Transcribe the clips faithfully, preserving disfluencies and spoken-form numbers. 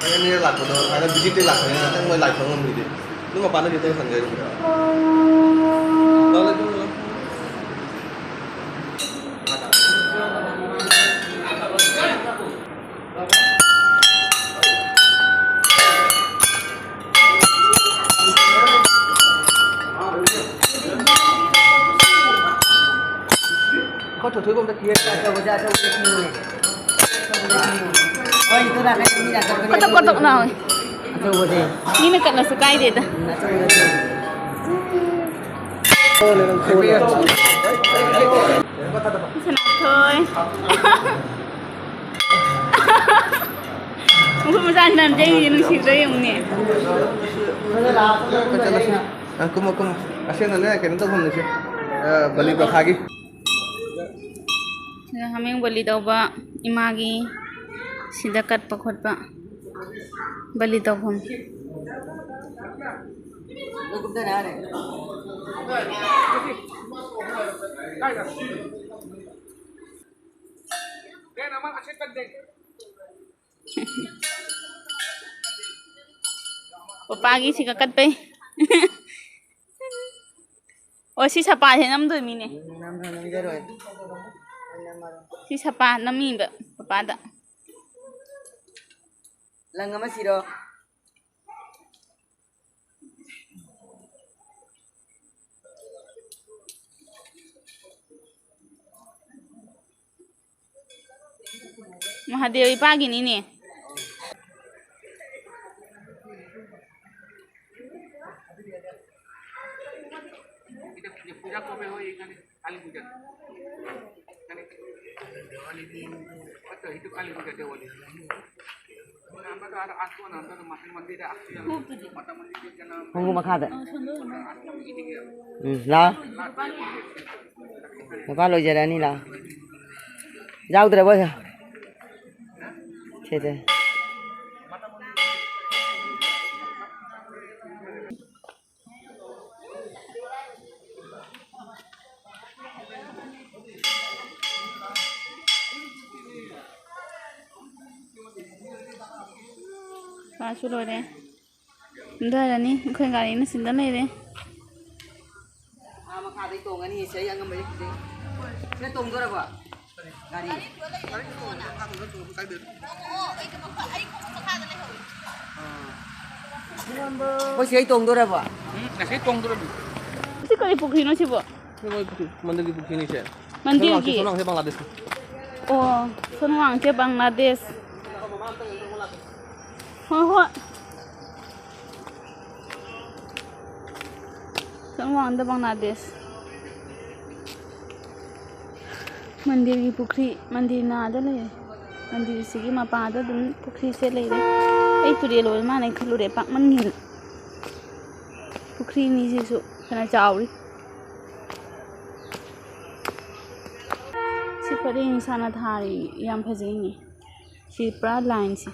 ꯑꯩ ꯑꯅꯤꯔꯛ ꯂꯥꯛꯄꯗꯣ ꯍꯥꯟꯅ ꯚꯤꯖꯤꯠꯇꯩ ꯂꯥꯛꯄꯅꯤꯅ ꯉꯥꯛꯇꯪ ꯃꯣꯏ ꯂꯥꯏ ꯈꯨꯔꯨꯝꯐꯝꯒꯤꯗꯤ ꯑꯗꯨꯝ ꯃꯄꯥꯟꯗ ꯈꯤꯇꯪ ꯍꯟꯈ꯭ꯔꯦ ꯑꯗꯨꯝ꯫ ꯑꯩꯈꯣꯏ ꯊꯣꯏꯊꯣꯏꯕ ꯑꯝꯇ ꯊꯤꯔꯦ꯫ ꯑꯆꯧꯕꯁꯦ, ꯑꯆꯧꯕꯁꯦ ꯊꯤꯌꯨꯅꯦ꯫ ꯍꯣꯏ, ꯑꯗꯨ ꯅꯥꯀꯟꯗ ꯃꯤ ꯅꯥꯀꯟꯗ ꯀꯣꯇꯣꯛ ꯀꯣꯇꯣꯛ ꯂꯥꯎꯋꯦ꯫ ꯑꯆꯧꯕꯁꯦ꯫ ꯃꯤꯅ ꯀꯠꯂꯁꯨ ꯀꯥꯏꯗꯦꯗ꯫ ꯎꯝ, ꯑꯆꯧꯕꯁꯦ ꯊꯤꯌꯨ꯫ ꯁꯅꯥꯊꯣꯏ꯫ ꯃꯈꯨꯠ ꯃꯁꯥ ꯅꯥꯟꯖꯩ, ꯅꯨꯡꯁꯤꯗ꯭ꯔꯥ ꯌꯦꯡꯉꯨꯅꯦ꯫ ꯑ, ꯀꯨꯝꯃꯣ, ꯀꯨꯝꯃꯣ꯫ ꯑꯁꯦꯡꯕꯅꯦ, ꯀꯩꯅꯣ ꯇꯧꯐꯝꯅꯤꯁꯦ꯫ ꯑ, ꯕꯂꯤ ꯄ꯭ꯔꯊꯥꯒꯤ꯫ ꯁꯤꯗ ꯍꯥꯃꯦꯡ ꯕꯂꯤ ꯇꯧꯕ, ꯏꯃꯥꯒꯤ ꯁꯤꯗ ꯀꯠꯄ ꯈꯣꯠꯄ, ꯕꯂꯤ ꯇꯧꯐꯝ꯫ ꯄꯄꯥꯒꯤ ꯁꯤꯒ ꯀꯠꯄꯩ꯫ ꯑꯣ, ꯁꯤ ꯁꯄꯥꯁꯦ ꯅꯝꯗꯣꯏ ꯃꯤꯅꯦ꯫ ꯅꯝ-, ꯅꯝꯖꯔꯣꯏ꯫ ꯁꯤ ꯁꯄꯥ ꯅꯝꯃꯤꯕ ꯄꯄꯥꯗ꯫ ꯂꯪ ꯑꯃ ꯁꯤꯔꯣ꯫ ꯃꯍꯥꯗꯦꯕ ꯏꯄꯥꯒꯤꯅꯤꯅꯦ꯫ ꯈꯣꯡꯎꯞ ꯃꯈꯥꯗ꯫ ꯎꯝ, ꯂꯥꯎ꯫ ꯂꯨꯄꯥ ꯂꯣꯏꯖꯔꯅꯤ, ꯂꯥꯎ꯫ ꯌꯥꯎꯗ꯭ꯔꯕꯣ? ꯁꯦ, ꯁꯦ꯫ ꯀ꯭ꯂꯥꯁꯁꯨ ꯂꯣꯏꯔꯦ꯫ ꯑꯗꯨ ꯑꯣꯏꯔꯅꯤ ꯑꯩꯈꯣꯏ ꯒꯥꯔꯤꯅ ꯁꯤꯗ ꯂꯩꯔꯦ꯫ ꯑꯥ, ꯃꯈꯥꯗꯩ ꯇꯣꯡꯉꯅꯤ, ꯁꯤ ꯑꯩ ꯑꯉꯝꯕ ꯍꯦꯛ ꯁꯤꯗꯩ꯫ ꯁꯤꯗ ꯇꯣꯡꯗꯣꯔꯕꯣ? ꯒꯥꯔꯤ꯫ ꯑꯣ, ꯁꯤ ꯑꯩ ꯇꯣꯡꯗꯣꯔꯕꯣ? ꯎꯝ, ꯑꯁꯤ ꯇꯣꯡꯗꯣꯔꯕꯅꯤ꯫ ꯁꯤ ꯀꯔꯤ ꯄꯨꯈ꯭ꯔꯤꯅꯣ ꯁꯤꯕꯣ? ꯁꯤ ꯃꯣꯏ ꯄꯨꯈ꯭ꯔꯤ, ꯃꯟꯗꯤꯔꯒꯤ ꯄꯨꯈ꯭ꯔꯤꯅꯤ ꯁꯦ꯫ ꯃꯟꯗꯤꯔꯒꯤ? ꯁꯣꯝ ꯂꯥꯡꯁꯦ ꯕꯪꯒ꯭ꯂꯥꯗꯦꯁꯅꯤ꯫ ꯑꯣ, ꯁꯣꯝ ꯂꯥꯡꯁꯦ ꯕꯪꯒ꯭ꯂꯥꯗꯦꯁ꯫ ꯍꯣꯏ, ꯍꯣꯏ꯫ ꯁꯣꯝ ꯋꯥꯡꯗ ꯕꯪꯒ꯭ꯂꯥꯗꯦꯁ꯫ ꯃꯟꯗꯤꯔꯒꯤ ꯄꯨꯈ꯭ꯔꯤ, ꯃꯟꯗꯤꯔ ꯅꯥꯗ ꯂꯩꯔꯦ꯫ ꯃꯟꯗꯤꯔꯁꯤꯒꯤ ꯃꯄꯥꯗ ꯑꯗꯨꯝ ꯄꯨꯈ꯭ꯔꯤꯁꯦ ꯂꯩꯔꯦ꯫ ꯑꯩ ꯇꯨꯔꯦꯜ ꯑꯣꯏꯔ ꯃꯥꯜꯂꯦ ꯈꯜꯂꯨꯔꯦ, ꯄꯥꯛꯃꯟꯒꯤꯗꯅ꯫ ꯄꯨꯈ꯭ꯔꯤꯅꯤ ꯁꯤꯁꯨ ꯐꯅ ꯆꯥꯎꯔꯤ꯫ ꯁꯤ ꯄꯔꯦꯡ ꯁꯥꯅ ꯊꯥꯔꯤ, ꯌꯥꯝ ꯐꯖꯩꯅꯦ꯫ ꯁꯤ ꯄꯨꯔꯥ ꯂꯥꯏꯟꯁꯦ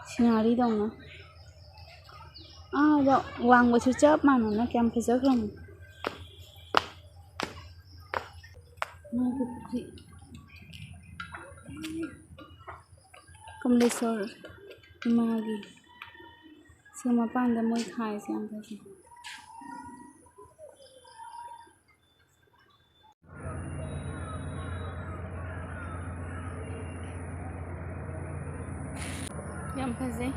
ꯁꯤꯅꯔꯤꯗꯧꯅ꯫ ꯑꯥꯗ ꯋꯥꯡꯕꯁꯨ ꯆꯞ ꯃꯥꯟꯅꯅ ꯀꯌꯥꯝ ꯐꯖꯈ꯭ꯔꯕꯅꯣ꯫ ꯃꯥꯒꯤ ꯄꯨꯈ꯭ꯔꯤ꯫ ꯀꯃꯂꯦꯁꯣꯔ ꯏꯃꯥꯒꯤ ꯁꯤ ꯃꯄꯥꯟꯗ ꯃꯣꯏ ꯊꯥꯔꯤꯁꯦ ꯌꯥꯝ ꯐꯖꯩ꯫ ꯌꯥꯝ ꯐꯖꯩ꯫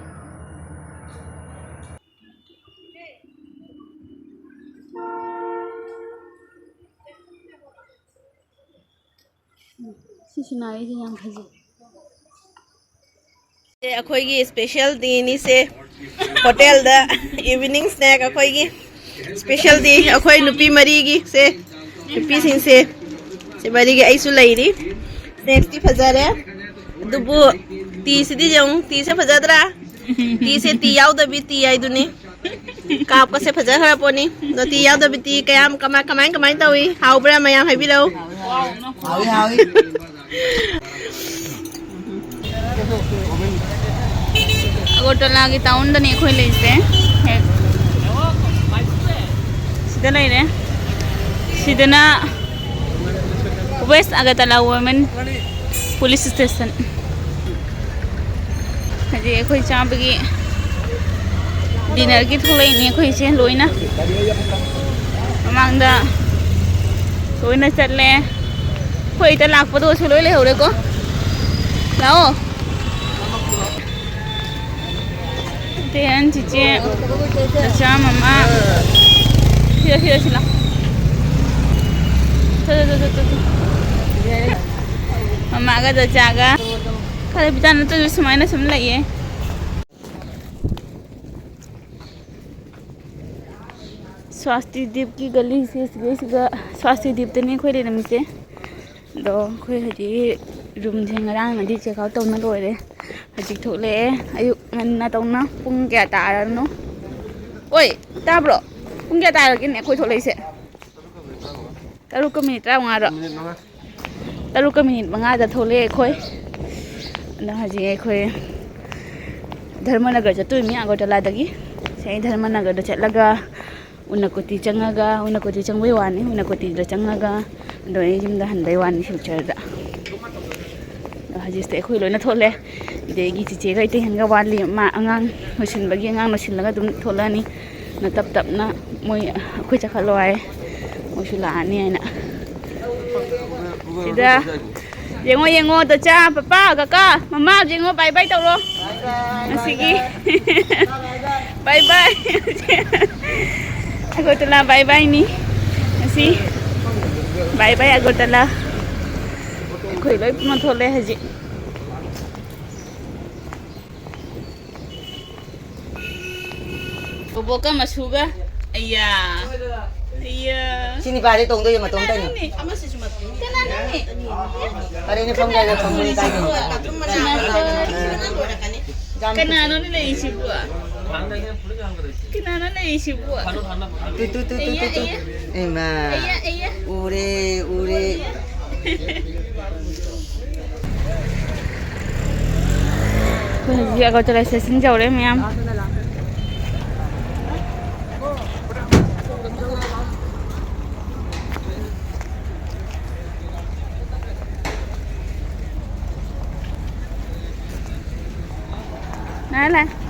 ꯁꯤ ꯁꯤꯅꯔꯤꯁꯦ ꯌꯥꯝ ꯐꯖꯩ꯫ ꯑꯩꯈꯣꯏꯒꯤ ꯏꯁꯄꯦꯁꯦꯜ ꯗꯦꯅꯤꯁꯦ, ꯍꯣꯇꯦꯜꯗ ꯏꯚꯤꯅꯤꯡ ꯁ꯭ꯅꯦꯛ ꯑꯩꯈꯣꯏꯒꯤ ꯏꯁꯄꯦꯁꯦꯜ ꯗꯦ ꯑꯩꯈꯣꯏ ꯅꯨꯄꯤ ꯃꯔꯤꯒꯤ ꯁꯦ, ꯅꯨꯄꯤꯁꯤꯡꯁꯦ ꯁꯤ ꯃꯔꯤꯒꯤ ꯑꯩꯁꯨ ꯂꯩꯔꯤ꯫ ꯁ꯭ꯅꯦꯛꯁꯇꯤ ꯐꯖꯔꯦ, ꯑꯗꯨꯕꯨ ꯇꯤꯁꯤꯗꯤ ꯌꯦꯡꯉꯨ, ꯇꯤꯁꯦ ꯐꯖꯗ꯭ꯔꯥ? ꯇꯤꯁꯦ ꯇꯤ ꯌꯥꯎꯗꯕꯤ ꯇꯤ ꯍꯥꯏꯗꯨꯅꯤ꯫ ꯀꯥꯞꯀꯁꯦ ꯐꯖꯈ꯭ꯔ ꯄꯣꯠꯅꯤ꯫ ꯑꯗꯣ ꯇꯤ ꯌꯥꯎꯗꯕꯤ ꯇꯤ ꯀꯌꯥꯝ ꯀꯃꯥꯏ ꯀꯃꯥꯏ ꯀꯃꯥꯏ ꯇꯧꯏ? ꯍꯥꯎꯕ꯭ꯔꯥ? ꯃꯌꯥꯝ ꯍꯥꯏꯕꯤꯔꯛꯎ꯫ ꯍꯥꯎꯏ, ꯍꯥꯎꯏ꯫ ꯑꯒꯔꯇꯂꯥꯒꯤ ꯇꯥꯎꯟꯗꯅꯤ ꯑꯩꯈꯣꯏ ꯂꯩꯁꯦ꯫ ꯍꯦꯛ ꯁꯤꯗ ꯂꯩꯔꯦ꯫ ꯁꯤꯗꯅ west Agartala women police station. ꯍꯧꯖꯤꯛ ꯑꯩꯈꯣꯏ ꯆꯥꯕꯒꯤ, ꯗꯤꯅꯔꯒꯤ ꯊꯣꯛꯂꯛꯏꯅꯦ ꯑꯩꯈꯣꯏꯁꯦ ꯂꯣꯏꯅ꯫ ꯃꯃꯥꯡꯗ ꯂꯣꯏꯅ ꯆꯠꯂꯦ꯫ ꯑꯩꯈꯣꯏ ꯍꯦꯛꯇ ꯂꯥꯛꯄꯗꯣ ꯁꯤ ꯂꯣꯏ ꯂꯩꯍꯧꯔꯦꯀꯣ꯫ ꯂꯥꯛꯑꯣ꯫ ꯇꯦꯟ, ꯆꯤꯆꯦ, ꯆꯆꯥ, ꯃꯃꯥ꯫ ꯁꯤꯗ, ꯁꯤꯗ, ꯁꯤꯗ꯫ ꯆꯠ, ꯆꯠ, ꯆꯠ, ꯆꯠ, ꯆꯠ꯫ ꯃꯃꯥꯒ ꯆꯆꯥꯒ꯫ ꯈꯔ ꯕꯤꯇꯥ ꯅꯠꯇ꯭ꯔꯁꯨ ꯁꯨꯃꯥꯏꯅ ꯁꯨꯝ ꯂꯩꯌꯦ꯫ ꯁ꯭ꯋꯥꯁꯇꯤ ꯗꯤꯞꯀꯤ ꯒꯂꯤꯁꯦ ꯁꯤꯗꯩꯁꯤꯗ, ꯁ꯭ꯋꯥꯁꯇꯤ ꯗꯤꯞꯇꯅꯤ ꯑꯩꯈꯣꯏ ꯂꯩꯔꯝꯃꯤꯁꯦ꯫ ꯑꯗꯣ ꯑꯩꯈꯣꯏ ꯍꯧꯖꯤꯛ ꯔꯨꯝꯁꯦ ꯉꯔꯥꯡꯅꯗꯤ ꯆꯦꯛ ꯑꯥꯎꯠ ꯇꯧꯅ ꯂꯣꯏꯔꯦ꯫ ꯍꯧꯖꯤꯛ ꯊꯣꯛꯂꯛꯑꯦ꯫ ꯑꯌꯨꯛ ꯉꯟꯅ ꯇꯧꯅ ꯄꯨꯡ ꯀꯌꯥ ꯇꯥꯔꯕꯅꯣ? ꯑꯣꯏ, ꯇꯥꯕ꯭ꯔꯣ? ꯄꯨꯡ ꯀꯌꯥ ꯇꯥꯔꯒꯦꯅꯦ ꯑꯩꯈꯣꯏ ꯊꯣꯛꯂꯛꯏꯁꯦ? ꯇꯔꯨꯛꯀ ꯃꯤꯅꯤꯠ ꯇꯔꯥꯃꯉꯥꯔꯣ? ꯇꯔꯨꯛꯀ ꯃꯤꯅꯤꯠ ꯃꯉꯥꯗ ꯊꯣꯛꯂꯛꯑꯦ ꯑꯩꯈꯣꯏ꯫ ꯑꯗꯣ ꯍꯧꯖꯤꯛ ꯑꯩꯈꯣꯏ ꯙꯔꯃꯅꯒꯔ ꯆꯠꯇꯣꯏꯅꯤ ꯑꯒꯔꯇꯂꯥꯗꯒꯤ꯫ ꯁꯤ ꯑꯩ ꯙꯔꯃꯅꯒꯔꯗ ꯆꯠꯂꯒ ꯎꯅꯀꯨꯇꯤ ꯆꯪꯉꯒ, ꯎꯅꯀꯨꯇꯤ ꯆꯪꯕꯩ ꯋꯥꯅꯤ, ꯎꯅꯀꯨꯇꯤꯗ ꯆꯪꯉꯒ ꯑꯗꯣ ꯑꯩ ꯌꯨꯝꯗ ꯍꯟꯕꯩ ꯋꯥꯅꯤ ꯁꯤꯜꯆꯔꯗ꯫ ꯑꯗꯣ ꯍꯧꯖꯤꯛꯁꯤꯗ ꯑꯩꯈꯣꯏ ꯂꯣꯏꯅ ꯊꯣꯛꯂꯦ꯫ ꯑꯗꯒꯤ ꯆꯤꯆꯦꯒ ꯏꯇꯩꯍꯟꯒ ꯋꯥꯠꯂꯤ, ꯃꯥ ꯑꯉꯥꯡ ꯂꯣꯏꯁꯤꯟꯕꯒꯤ, ꯑꯉꯥꯡ ꯂꯣꯏꯁꯤꯜꯂꯒ ꯑꯗꯨꯝ ꯊꯣꯛꯂꯛꯑꯅꯤ꯫ ꯅ ꯇꯞ ꯇꯞꯅ ꯃꯣꯏ ꯑꯩꯈꯣꯏ ꯆꯠꯈꯠꯂꯣ ꯍꯥꯏ, ꯃꯣꯏꯁꯨ ꯂꯥꯛꯑꯅꯤ ꯍꯥꯏꯅ꯫ ꯁꯤꯗ ꯌꯦꯡꯉꯣ, ꯌꯦꯡꯉꯣ, ꯗꯣꯆꯥ, ꯄꯄꯥ, ꯀꯀꯥ, ꯃꯃꯥ ꯌꯦꯡꯉꯣ, ꯕꯥꯏ ꯕꯥꯏ ꯇꯧꯔꯣ꯫ ꯉꯁꯤꯒꯤ ꯕꯥꯏ ꯕꯥꯏ꯫ ꯑꯒꯔꯇꯂꯥ ꯕꯥꯏ ꯕꯥꯏꯅꯤ ꯉꯁꯤ꯫ ꯕꯥꯏ ꯕꯥꯏ ꯑꯒꯔꯇꯂꯥ꯫ ꯑꯩꯈꯣꯏ ꯂꯣꯏ ꯄꯨꯅ ꯊꯣꯛꯂꯦ ꯍꯧꯖꯤꯛ꯫ ꯕꯣꯕꯣꯛꯀ ꯃꯁꯨꯒ꯫ ꯑꯩꯌꯥ꯫ ꯑꯩꯌꯥ꯫ ꯁꯤ ꯅꯤꯄꯥꯁꯦ ꯇꯣꯡꯗꯣꯏꯁꯦ ꯃꯇꯣꯝꯇꯅꯤ꯫ ꯀꯅꯥꯅꯣꯅꯦ? ꯀꯅꯥꯅꯣꯅꯦ? ꯐꯔꯦꯅꯦ, ꯐꯝ ꯀꯥꯏꯗ ꯐꯝꯕꯅꯤ ꯀꯥꯏꯗꯅꯣ꯫ ꯀꯅꯥꯅꯣꯅꯦ ꯂꯩꯔꯤꯁꯤꯕꯨ? ꯀꯅꯥꯅꯣ ꯂꯩꯔꯤꯁꯤꯕꯨ? ꯇꯨ, ꯇꯨ, ꯇꯨ, ꯇꯨ, ꯑꯩꯌꯥ, ꯇꯨ, ꯇꯨ꯫ ꯑꯩꯌꯥ꯫ ꯏꯃꯥ꯫ ꯑꯩꯌꯥ, ꯑꯩꯌꯥ꯫ ꯎꯔꯦ, ꯎꯔꯦ꯫ ꯑꯩꯈꯣꯏ ꯍꯧꯖꯤꯛ ꯑꯒꯔꯇꯂꯥ ꯁ꯭ꯇꯦꯁꯟ ꯌꯧꯔꯦ ꯃꯌꯥꯝ꯫ ꯂꯥꯛꯑꯦ, ꯂꯥꯛꯑꯦ꯫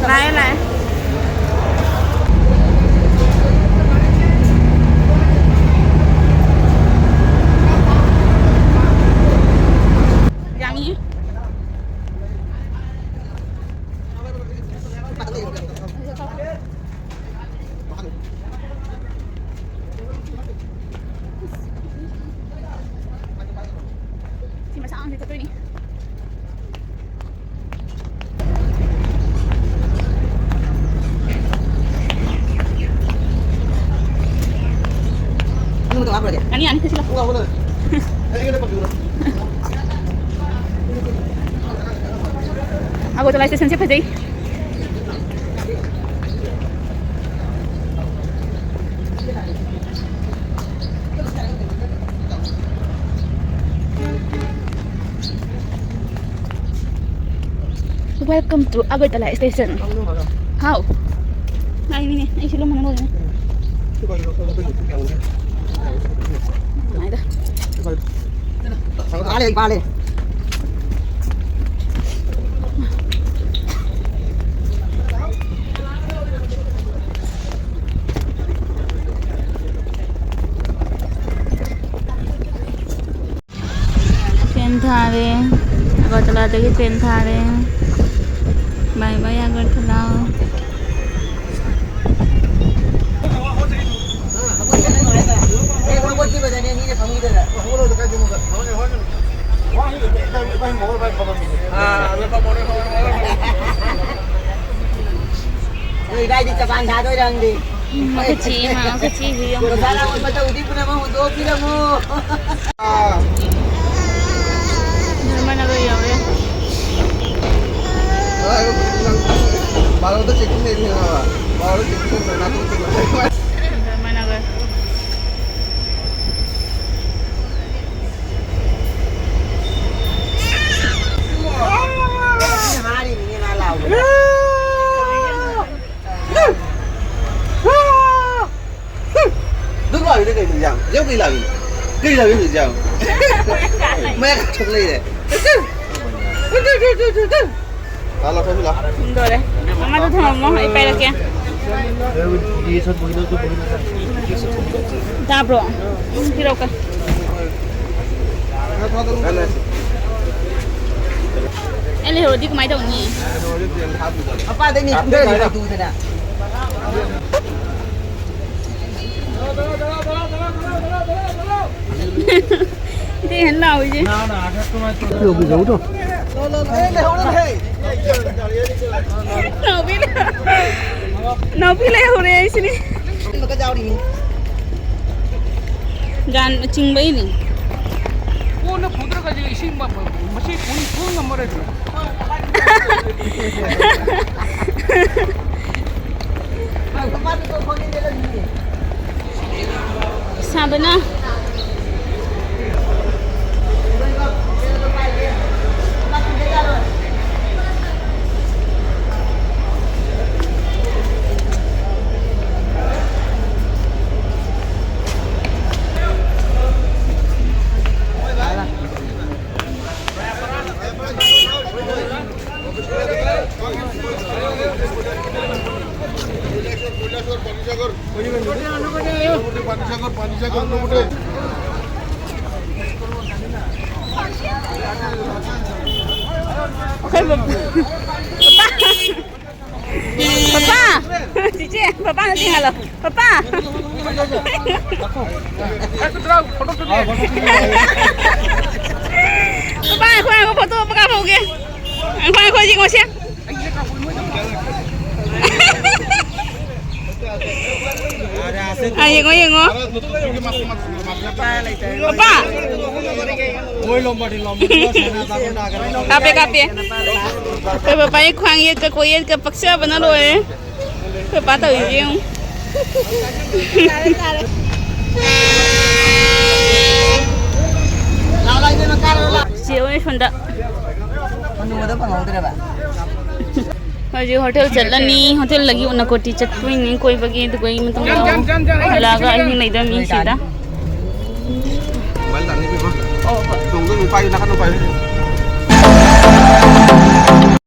ꯂꯥꯛꯑꯦ, ꯂꯥꯛꯑꯦ꯫ ꯌꯥꯡꯉꯤ꯫ ꯁꯤ ꯃꯁꯥꯡꯁꯦ ꯆꯠꯇꯣꯏꯅꯤ꯫ ꯑꯅꯤ, ꯑꯅꯤ ꯆꯠꯁꯤꯜꯂꯣ꯫ ꯑꯒꯔꯇꯂꯥ ꯁ꯭ꯇꯦꯁꯟꯁꯦ ꯐꯖꯩ꯫ Welcome to Agartala station. ꯍꯥꯎ꯫ ꯉꯥꯏꯅꯤꯅꯦ, ꯑꯩ ꯁꯤ ꯂꯧꯃꯅ ꯂꯣꯏꯔꯦ꯫ ꯅꯨꯡꯉꯥꯏꯗ꯫ ꯄꯥꯂꯦ, ꯄꯥꯂꯦ꯫ ꯇ꯭ꯔꯦꯟ ꯊꯥꯔꯦ꯫ ꯑꯒꯔꯇꯂꯥꯗꯒꯤ ꯇ꯭ꯔꯦꯟ ꯊꯥꯔꯦ꯫ ꯕꯥꯏ ꯕꯥꯏ ꯑꯒꯔꯇꯂꯥ꯫ ꯅꯣꯏ ꯏꯕꯥꯏꯗꯤ ꯆꯄꯥꯟ ꯊꯥꯗꯣꯏꯔ ꯈꯪꯗꯦ꯫ ꯎꯝ, ꯃꯈꯨꯠꯁꯤ ꯌꯦꯡꯉꯣ, ꯃꯈꯨꯠꯁꯤ ꯌꯦꯡꯉꯣ꯫ ꯄꯩꯁꯥ ꯂꯥꯛꯄ ꯇꯧꯗꯤ ꯄꯨꯅꯃꯛ ꯍꯨꯟꯗꯣꯛꯄꯤꯔꯝꯃꯣ꯫ ꯙꯔꯃꯅꯒꯔ ꯌꯧꯔꯦ꯫ ꯕꯥꯔꯣꯗ checking ꯂꯩꯕꯅꯦ ꯍꯥꯏꯕ꯫ ꯕꯥꯔꯣꯗ checking ꯂꯩꯕꯅꯦ, ꯅꯥꯇꯣꯟ ꯆꯤꯡꯕ꯫ ꯙꯔꯃꯅꯒꯔ꯫ ꯀꯩꯅꯣ ꯌꯥꯝ ꯍꯧꯖꯤꯛ ꯀꯩ ꯂꯥꯛꯏꯅꯣ? ꯀꯩ ꯂꯥꯛꯏꯅꯣ ꯍꯧꯖꯤꯛ ꯌꯥꯝ? ꯃꯌꯥ ꯀꯥꯊꯣꯛ ꯂꯩꯔꯦ꯫ ꯂꯥꯛꯑꯣ, ꯂꯥꯛꯑꯣ, ꯂꯥꯛꯑꯣ꯫ ꯁꯤꯟꯗꯣꯔꯦ꯫ ꯑꯃꯗꯣ ꯊꯝꯃꯝꯃꯣ, ꯑꯩ ꯄꯥꯏꯔꯛꯀꯦ꯫ ꯇꯥꯕ꯭ꯔꯣ? ꯄꯤꯔꯛꯑꯣ꯫ ꯑꯩ ꯂꯩꯍꯧꯔꯗꯤ ꯀꯃꯥꯏ ꯇꯧꯅꯤ? ꯃꯄꯥꯗꯩ ꯃꯤ ꯐꯨꯗꯔꯗꯤ ꯀꯩꯗꯧꯗꯅ? ꯏꯇꯩ ꯍꯦꯟ ꯂꯥꯎꯏꯁꯦ꯫ ꯌꯧꯕꯤꯔꯧꯗꯣ꯫ ꯅꯥꯎꯕꯤ ꯂꯩ-, ꯅꯥꯎꯕꯤ ꯂꯩꯍꯧꯔꯦ ꯍꯥꯏꯁꯤꯅꯤ꯫ ꯒꯥꯟ ꯆꯤꯡꯕꯩꯅꯤ꯫ ꯀꯣꯟꯅ ꯐꯨꯗꯔꯒꯗꯤ ꯏꯁꯤꯡ ꯃ-, ꯃꯁꯤ ꯐꯨ-, ꯐꯨ ꯉꯝꯃꯔꯣꯏ꯫ ꯁꯥꯕꯅ꯫ ꯄꯄꯥ! ꯆꯤꯆꯦ, ꯄꯄꯥꯅ ꯆꯤꯡꯍꯜꯂꯣ꯫ ꯄꯄꯥ! ꯄꯄꯥ, ꯑꯩꯈꯣꯏ ꯉꯥꯏꯈꯣ, ꯐꯣꯇꯣ ꯑꯃ ꯀꯥꯞꯍꯧꯒꯦ꯫ ꯑꯩꯈꯣꯏ, ꯑꯩꯈꯣꯏ, ꯌꯦꯡꯉꯣꯁꯦ꯫ ꯑꯥ, ꯌꯦꯡꯉꯣ, ꯌꯦꯡꯉꯣ꯫ ꯄꯄꯥ! ꯀꯥꯞꯄꯦ, ꯀꯥꯞꯄꯦ꯫ ꯑꯩꯈꯣꯏ ꯄꯄꯥꯒꯤ ꯈ꯭ꯋꯥꯡ ꯌꯦꯠꯀ ꯀꯣꯛ ꯌꯦꯠꯀ ꯄꯛꯆꯕꯅ ꯂꯣꯏꯔꯦ꯫ ꯑꯩꯈꯣꯏ ꯄꯥ ꯇꯧꯔꯤꯁꯦ ꯌꯦꯡꯉꯨ꯫ ꯆꯦ ꯍꯣꯏ ꯁꯣꯝꯗ꯫ ꯍꯅꯨꯕꯗꯣ ꯐꯪꯍꯧꯗ꯭ꯔꯦꯕ꯫ ꯍꯧꯖꯤꯛ ꯍꯣꯇꯦꯜ ꯆꯠꯂꯅꯤ꯫ ꯍꯣꯇꯦꯜꯗꯒꯤ ꯎꯅꯀꯣꯇꯤ ꯆꯠꯇꯣꯏꯅꯤ ꯀꯣꯏꯕꯒꯤ꯫ ꯑꯗꯨꯒ ꯑꯩ ꯃꯇꯨꯡꯗ ꯍꯜꯂꯛꯑꯒ ꯑꯍꯤꯡ ꯂꯩꯗꯣꯏꯅꯤ ꯁꯤꯗ꯫ ꯃꯣꯕꯥꯏꯜ ꯇꯥꯅꯤ ꯏꯕꯦꯝꯃ꯫ ꯑꯣ, ꯍꯣꯏ꯫ ꯇꯣꯡꯗꯣꯏꯅꯤ, ꯄꯥꯏꯌꯨ, ꯅꯥꯀꯟꯗ ꯄꯥꯏꯌꯨ꯫